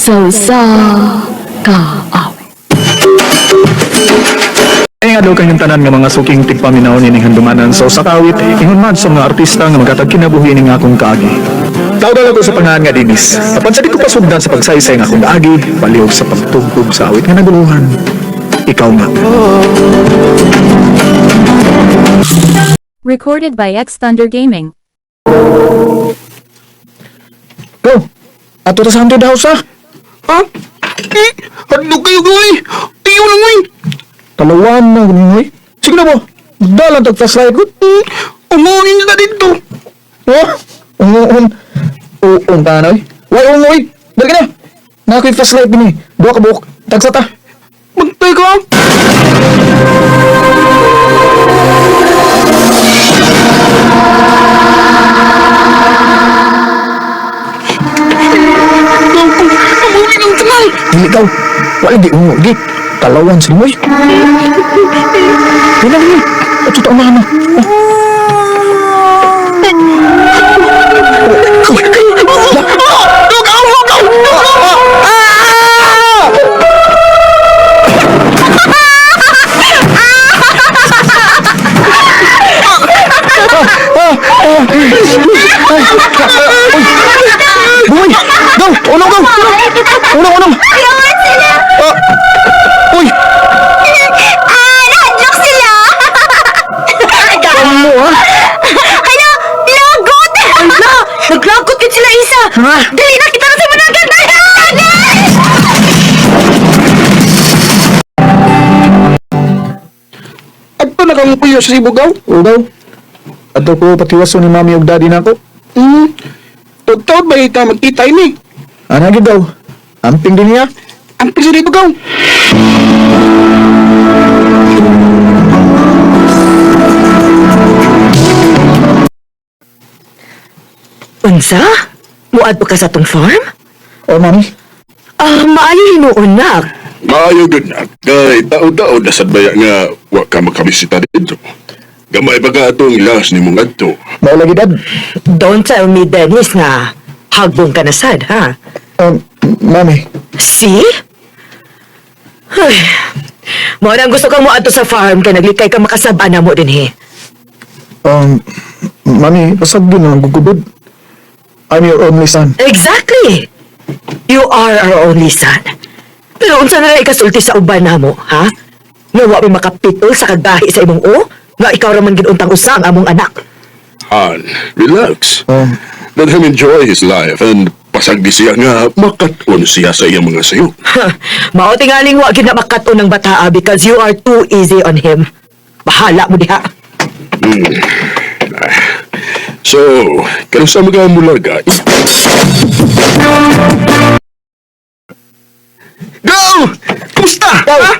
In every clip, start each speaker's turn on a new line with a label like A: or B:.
A: Sa usa ka awit.
B: Ay nga daw kanyang tanan nga mga suking tigpaminaw nining handumanan sa usa ka awit, ingon man sa mga artista nga magatag kinabuhi ning akong kaagi. Tawag ko sa pangalan nga Dinis. Apan sa di ko pasugdan sa pagsaysay nga akong kaagi, palihog sa pagtugtog sa awit nga naguluhan. Ikaw nga.
C: Recorded by X Thunder Gaming.
B: Go! Ato ta sa haunted house ah!
D: Ha? Eh, hadlok kayo goy. Ayaw lang oy.
B: Talawan na ganun eh. Sige na mo! Dalan tag flashlight ko.
D: Umunin na dito.
B: Oh! Ungoon. Uong ka na eh. Why ungoy? Dali ka na! Nakoy flashlight din eh. Duha ka buok. Tagsa ta.
D: Magtay ka. Umunin ang tanay.
B: Dili ka. Wala di ungo. Di. Talawan sa limoy. Wala ni. Ato ta unahan na. Buhay! Go! Unong go! Unong, unong!
E: Ayawan sila!
B: Ah! Uy!
E: Ah, nahadlok sila!
B: Ano ha?
E: Hala, lagot! Hala, naglagot yun sila isa!
B: Ha?
E: Dali na kita na sa managan! Dali! Dali!
D: Adto na kang puyo sa Sibugaw.
B: Ugaw. Ato ko patiwaso ni mami ug daddy nako.
D: Hmm. Tugtog ba ita magkita ini?
B: Ana gid daw. Amping din niya.
D: Ang pisa dito gaw.
F: Unsa? Muadto ka sa tong farm?
B: Oh, mami.
F: Ah, maayo hinuon nak.
G: Maayo gud na. Kay tao-tao na sad baya nga wa ka makabisita dito. Gamay pa ka atong last ni mong adto.
B: Mao lagi dad.
F: Don't tell me, Dennis, nga hagbong ka na sad, ha?
B: Mami.
F: See? Ay, mao na ang gusto kang muadto sa farm kay naglikay ka makasaba na mo din he.
B: Mami, pasag din ang gugubod. I'm your only son.
F: Exactly. You are our only son. Pero unsa na lang ikasulti sa uban namo, ha? Nga wa mi makapitol sa kagahi sa imong o? Nga ikaw ra man gid untang usa ang among anak.
G: Han, relax. Let him enjoy his life and pasagdi siya nga makat-on siya sa iyang mga sayo.
F: Mao tingaling wa gid na makat-on ng bataa because you are too easy on him. Bahala mo diha.
G: So, kanus sa mga mulaga?
D: Go! Kumusta? Ha?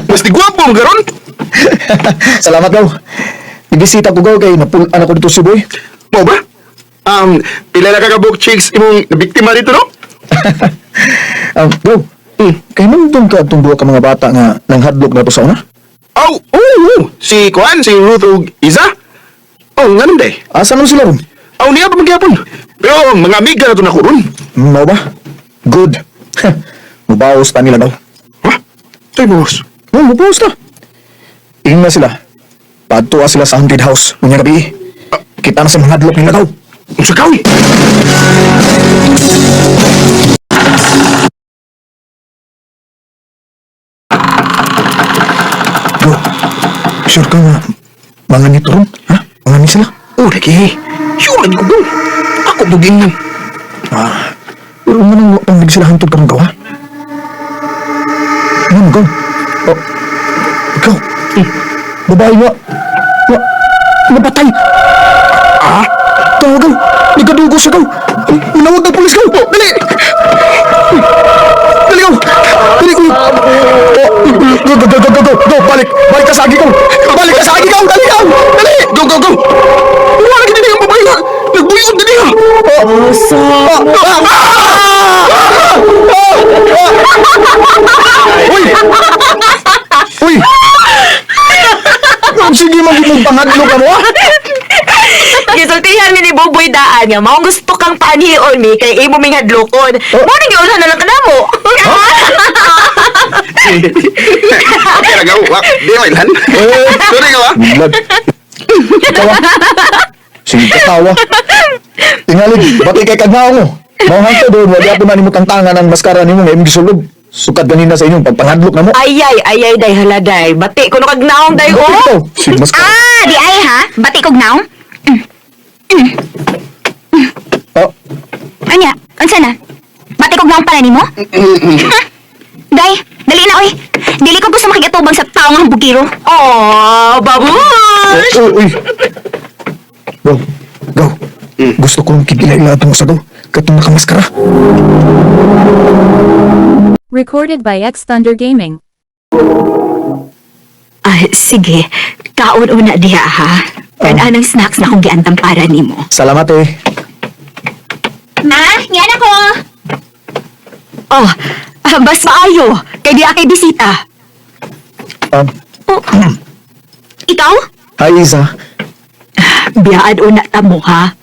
D: Mas di gwapo mo karon?
B: Salamat daw. Ibisita ko gaw kay napul-an ako dito sa Cebu. Eh.
D: Mo ba? Pila na ka kabuk chicks imong biktima dito no?
B: Gaw. Kay nandun ka atong duha ka mga bata nga nanghadlok na to sa una?
D: Oh, oh, oh, si Kuan, si Ruth ug Iza. Oh, nganong day?
B: Asa man sila ron?
D: Aw niya pa magyapon. Pero mga amiga na to na ko ron.
B: Mao ba? Good. Mubaos ta nila daw.
D: Ha? Tay boss.
B: Oh, mubaos ta. Ingna sila. Padtuwa sila sa haunted house. Unya gabi. Kita na sa mga hadlok nila daw.
D: Unsa ka? Uy?
B: Go. Sure ka nga. Mga nito ron? Ha? Mga ni sila?
D: Oh, lagi. Sure lagi ko go. Ako bugin.
B: Ah. Pero nga nang pang sila hantod karong gawa? Ano mo, Oh. Ikaw. Babae nga. Nga. Napatay. Ah? Tawag gaw. Nagkadugo siya gaw. Minawag ng pulis gaw. Oh, dali. Dali gaw. Dali ko. Oh, go, go, go, go, go, go, go. Balik. Balik ka sa agi gaw. Balik ka sa agi gaw. Dali gaw. Dali.
D: Go, go, go. Wala gid ang babae nga. Nagbuyod din niya.
B: Oh. Ah, ah, ah! Uy! Uy! Sige, magiging pangadlo ka mo, ah!
E: Gisultihan mi ni Buboy daan nga maong gusto kang pa Anhion mi kay imo ming hadlokon. Mo ning giunhan na lang kanamo.
D: Okay ra gaw. Wa, di mo ilhan. Sorry ka ba?
B: Lag. Ikaw ah. Sige katawa. Tingali, bati kay kagnaw mo. Mao hangtod doon, wala po na nimo tangtangan ang maskara nimo nga imong gisulod. Sukat ganina sa inyong pagpanghadlok na mo.
F: Ayay, ayay, day, hala, day. Bati ko no kag naong, day, oh!
B: Sige, maskara.
E: Ah, di ay ha. Bati kog naong.
B: Oh,
E: Anya, unsa na? Bati kog naong pala nimo? Day, dali na oy. Dili ko gusto makigatubang sa taong ang bugiro.
F: Oh, babush!
B: uy, uy. Go, go. Gusto kong kigila-ila itong usa daw. Katong nakamaskara.
C: Recorded by X Thunder Gaming.
A: Ah, sige. Kaon una diha ha. Kan-anang snacks na akong giantam para nimo.
B: Salamat eh.
E: Ma, yan ako.
A: Oh, ah, bas maayo. Kay di akay bisita.
E: Oh. Ikaw?
B: Hi, Isa.
A: Biyaan una ta mo ha.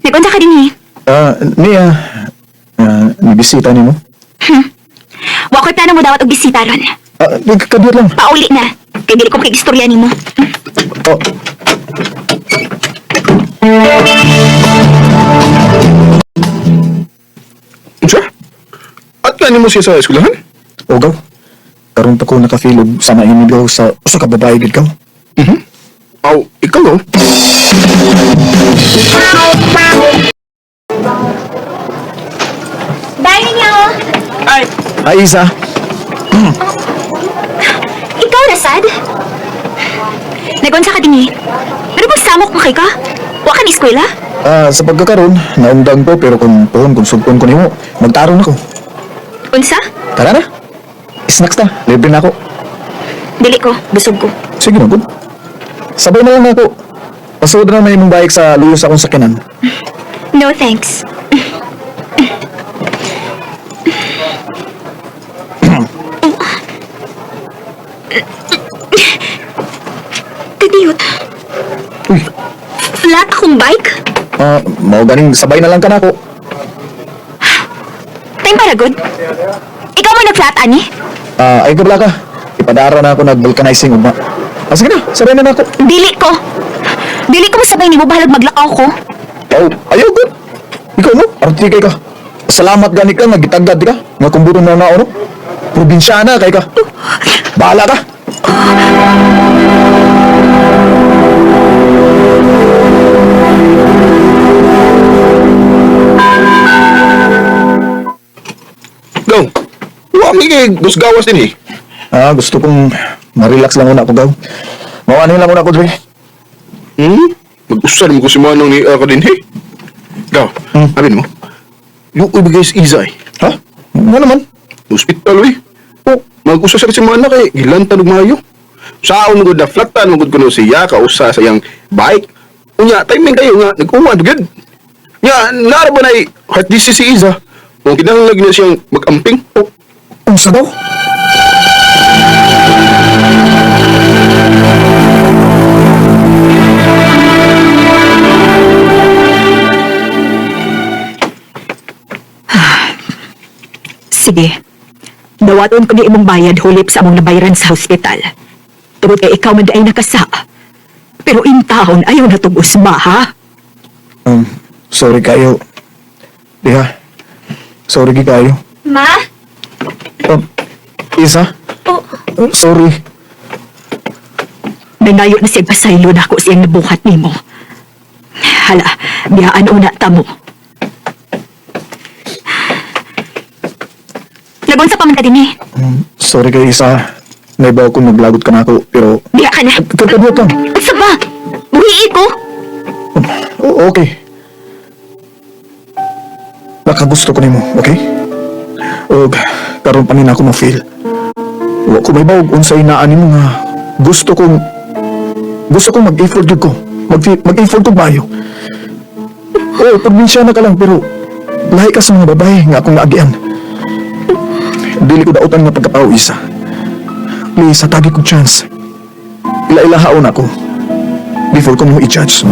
E: Nagunsa ka din eh.
B: Ah, niya. Nibisita nimo?
E: Wa ko'y plano mo dawat og bisita ron.
B: Ah, kadiyot lang.
E: Pauli na. Kay dili ko makigistorya nimo.
B: Oh.
D: Unsa? At nga nimo siya sa eskwelahan?
B: O gaw. Karon pa ko nakafeel og sama ini gaw sa usa ka babae gid gaw.
D: Aw, ikaw no?
E: Bye ninyo.
B: Hi, Isa.
E: Ikaw na sad? Nagunsa ka din eh. Pero pagsamok mo kay ka? Wa ka ni eskwela?
B: Ah, sa pagkakaroon, naundang ko pero kung pohon kung sugpon ko nimo, magtarong ako.
E: Unsa?
B: Tara na. Snacks na, libre na ako.
E: Dili ko, busog ko.
B: Sige na, good. Sabay na lang ako. Pasuod na na imong bike sa luyo sa akong sakyanan.
E: No thanks. Kadiyot,
B: Uy,
E: flat akong bike?
B: ah, mao ganing sabay na lang ka na ako.
E: Time para good? Ikaw mo nag-flat, ani?
B: Ah, ay kabla ka. Ipadara na ako nag-vulcanizing ugma. Ah, sige na, sabay na na ako.
E: Dili ko. Dili ko masabay nimo bahalag maglakaw ko.
B: Oh, ayaw good. Ikaw no, arte kay ka. Salamat gani ka, nagitagad ka. Nga kumburo na na no. Probinsyana kay ka. Bahala ka.
D: Gaw. Wa mi kay gusgawas din eh.
B: Ah, gusto kong ma-relax lang una ko gaw. Mawano lang una ko dre.
D: Hmm? Mag-usar mo ko si Manong ni ako din eh. Gaw, abin mo. Yung ibigay si Iza eh.
B: Ha? Nga naman.
D: Hospital eh. Oh, mag-usa sa si Manong kay gilantan og maayo. Saon mo gud na flatan mo gud kuno siya kausa sa iyang bike. Unya timing kayo nga nag-uwan gud. Nya nara ba nay heart disease si Iza? Kung kinahanglan na siyang mag-amping.
B: Oh, unsa daw?
A: Sige. Dawaton ko ni imong bayad hulip sa among nabayaran sa hospital. Tungod kay ikaw man di ay nakasa. Pero in taon ayaw na tong usma, ha?
B: Sorry kayo. Diha. Sorry gi kayo.
E: Ma?
B: Isa?
E: Oh.
B: Sorry.
A: Nangayo na siya pasaylo na ako siyang nabuhat nimo. Hala, biyaan una ta mo.
E: Nagunsa pa man ka din eh.
B: Sorry kay Isa. Naibaw ko naglagot ka na ako pero
E: Diha ka na.
B: Kadiyot lang.
E: Unsa ba? Buhii ko.
B: Oh, okay. Baka gusto ko nimo, okay? Og karon pa ni na ako ma-feel. Wa ko may bawog unsay naa nimo nga gusto kong mag-effort gyud ko. Mag-effort ko bayo. Oh, probinsya na ka lang pero lahi ka sa mga babae nga akong naagian. Dili ko dautan nga pagkatao isa. Please, hatagi kong chance. Ila-ilahaon ako. Before ko mo i-judge.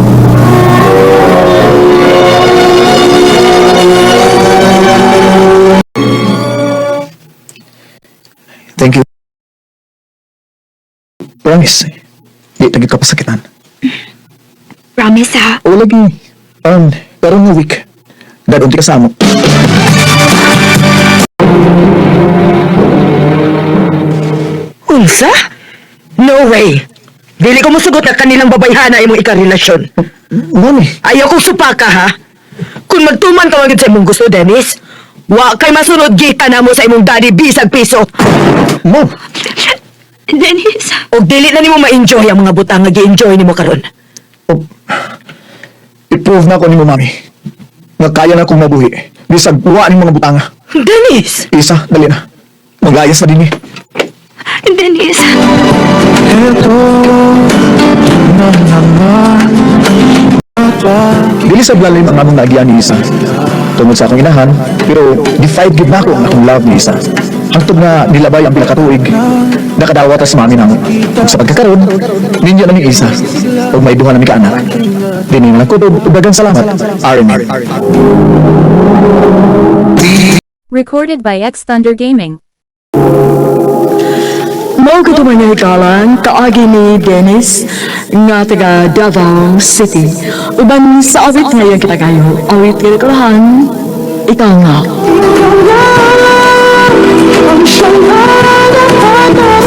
B: Thank you. Promise. Di tagit ka pasakitan.
E: Promise ha.
B: O lagi. Pero nga week. Dad, unti ka sa amo.
F: Unsa? No way! Dili ko musugot na kanilang babayhana imong ikarelasyon.
B: Mami.
F: Ayaw kong supaka, ha? Kung magtuman ka man sa imong gusto, Dennis, wa kay masunod gikan na mo sa imong daddy bisag piso.
B: Mom.
E: Dennis.
F: Og dili na nimo ma-enjoy ang mga butang nga gi-enjoy nimo karon.
B: Oh, i-prove na ko nimo, mami. Nga kaya na kong mabuhi. Bisag wa ning mga butanga.
F: Dennis!
B: Isa, dali na. Maglayas na din eh.
E: Dennis.
B: Dili sa lalim ang among naagian ni Isa. Tungod sa akong inahan, pero gi-fight gid nako ang akong love ni Isa. Hangtod nga nilabay ang pila ka tuig, nakadawat tas mami namo. Ug sa pagkakaron, ninyo na ni Isa. Ug may duha na mi ka anak. Dini na lang kutob ug daghang salamat. RMN.
C: Recorded by X Thunder Gaming.
A: Mao ko nga hikalan, kaagi ni Dennis, nga taga Davao City. Uban sa awit ngayon kita kayo, awit nga kalahan, ikaw nga. Ikaw nga, ang siyang hanapanap.